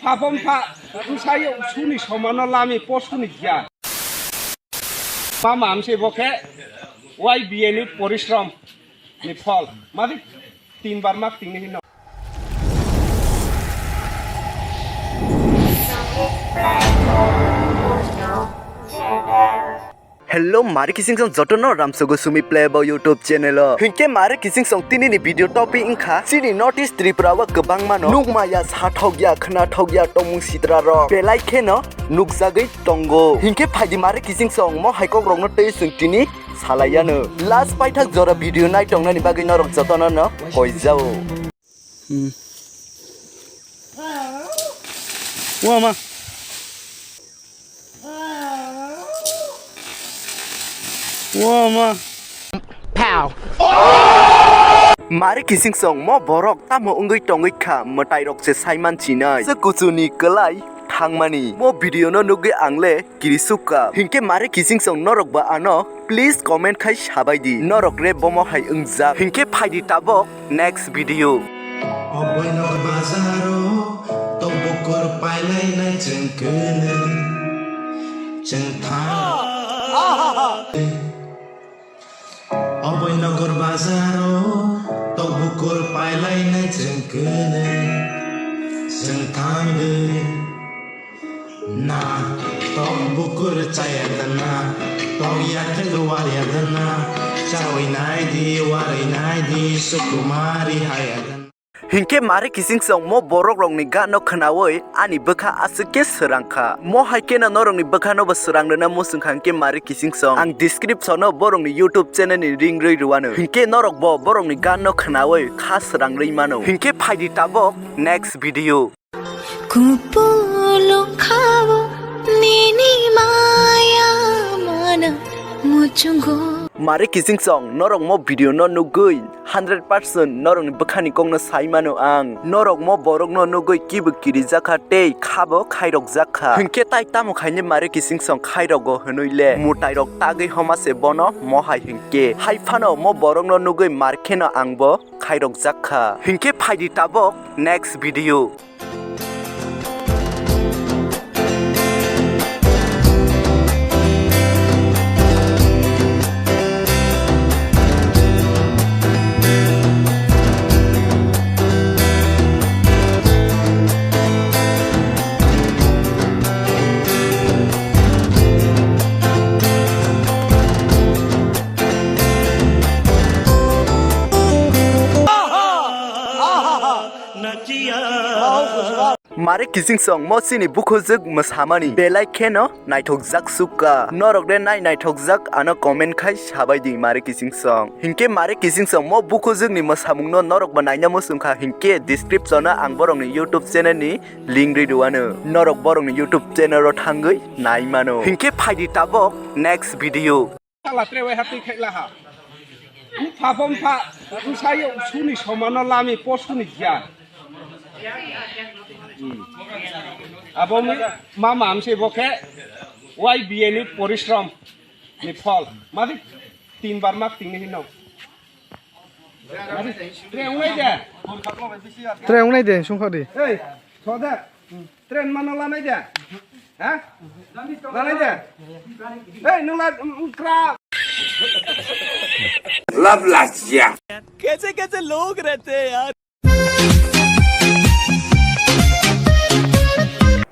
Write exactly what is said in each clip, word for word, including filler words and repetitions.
Phapom pha, bwsai suni somano lami posuni giyan. Mama amse bo khe Y B A ni porishrom ni phol. Madi tin bar mak tingni hino. Hello, mari kising song jotono ramsogo sumi playbo YouTube channel o. Hinkhe mari kising song tini ni video topic wngkha chini North East Tripura o kwbangma no nukmaya, sathokya, khnathokya tongmung sitra rok belai kheno nukjagwi tongo. Hinkhe phaidi mari kising song mo hai kok rokno tei chwng tini salaiyano. Last paithak jora video nai tongnani bagwi norok jotono no hoijao. Hmm. Wama. Wama. Pow. Mari kising song mo borok tamo wngwi tongwi kha, mwtai rok se saiman chinai se kuchuni kwlai thangmani. Mo video no nugwi ang le kirisuk ka. Hinkhe mari kising song norok ba ano please comment khai sabai di. Norok re bomo hai wngjak. Hinkhe phaidi tabok next video. Oboino bazaro tok bukur pailainai chwng kwnwi chwng thang. Oboinogar bazaro tok bukur pailainai chwng kwnwi chwng thangwi. Na tok bukur chaya dana, tok yathwk warya dana, chawi nai di, warwi nai di, sukumari haya dana. Hinkhe mari kising song mo borok rokni gano khnawi ani bwkha aswk khe swrang kha. Mo hai kheno norokni bwkhano bo swrang rwna muchung kha hinkhe mari kising song. Ang description o borokni YouTube channel ni link rwi rwano. Hinkhe norok bo borokni gano khnawi kha swrang rwi mano. Hinkhe phaidi tabok next video. Kupulung khabo nini maya mana muchungo. Mari kising song norok mo video no nugwi hundred percent norokni bwkhani kokno sai mano ang. Norok mo borokno nugwi kibo kirijakha tei khabo khairokjakha. Hinkhe tai tamo khaini mari kising song khairogo hwnwi le. Mwtairok tagwi homa se bono mo hai hinkhe. Hai phano mo borokno nugwi mar kheno angbo khairokjakha. Hinkhe phaidi tabok next video. Mare kising song mo chini bukhujwk mwsamani belai kheno naithokjak sukha. Norok de nai naithokjak ano comment khai sabai di mare kising song. Hinkhe mare kising song mo bukhujwkni mwsamungno norok bo naina muchung kha hinkhe description o ang borokni YouTube channel ni link rwi rwano. Norok borokni YouTube channel o thangwi nai mano. Hinkhe phaidi tabok next video. Sala tre wai hatwi khaila ha. Bupha bo bupha, bwsai suni somano lami posuni giyan. Hmm. Abo mi mama amse bo khe Y B A ni porishrom ni phol. Madi tin bar mak tingni hino. Madi tre unai de. Tre unai de, sungkha di. Ei, thoda. Train mano lanai de? Ha? Lanai de? Ei, nung la, mm, mm, tra. Love last year. कैसे कैसे लोग रहते हैं यार।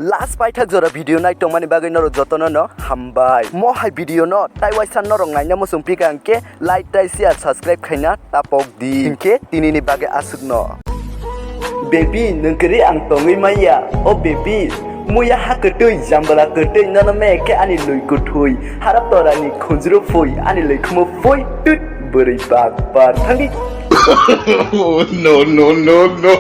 Last paithak jora video nai tongmani bagwi norok jotono no hambai. Mo hai video no tai waisa norok naina muchung pika hwnkhe like tai share subscribe khaina tapok di. Hinkhe tinini bagwi aswkno. Baby, nwng kwrwi ang tongwi manya. O baby, muya ha kwtwi, jambala kwtwi, nono me khe ani lwi kwthwi. Harap torani khunjuru phui, ani lwi khumu phui, tut, bwrwi bak bak thangdi. Oh, no, no, no, no.